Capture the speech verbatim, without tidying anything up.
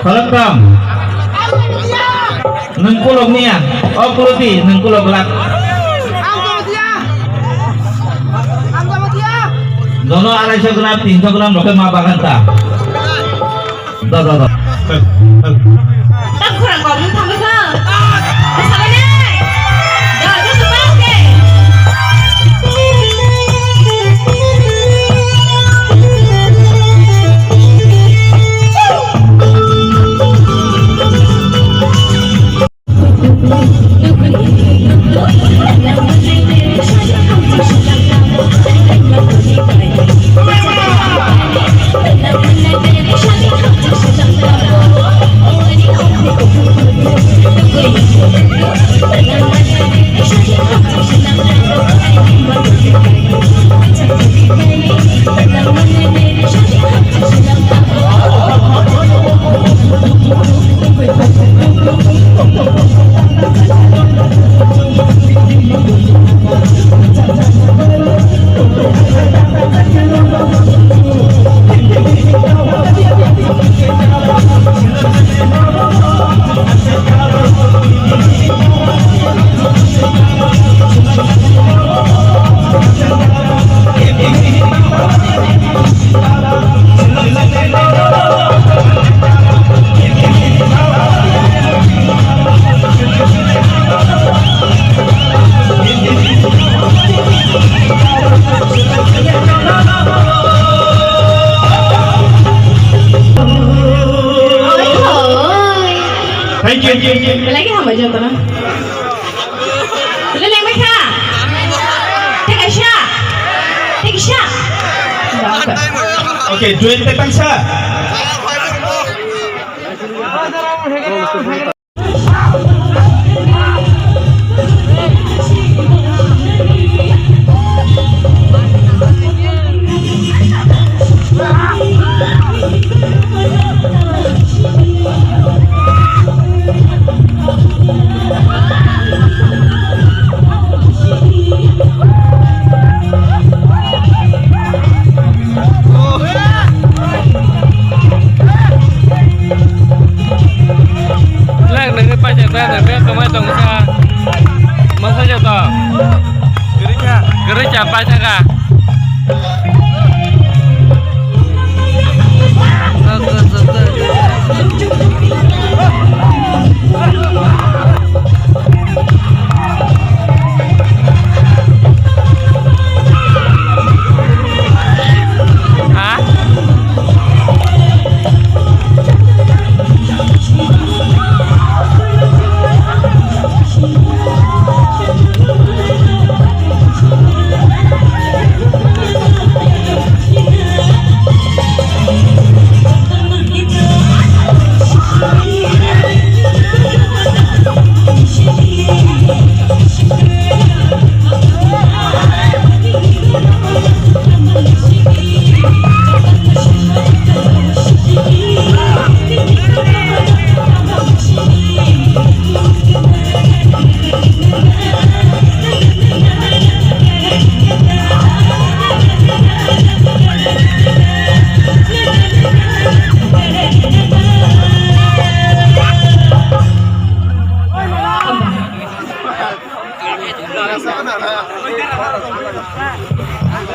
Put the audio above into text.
Khoroktham. Nwng kulok niya. O kuloti nwng kulok glak. Jono arai so gram, tin so gram rokhe ma bagan ta. Da, da, da. Tam khorang kok nwng thamwi kha. Bwsa bai nai. Da, da, da, da, okay. Thank you. Belai khe hambai jotono. Belai lengbai kha. Tei kaisa. Tei kisa. Okay, duet tei tangsa. Lak nangni paisa ta nangni kamai tong sa. Masa joto. Gericha. Gericha paisa ka.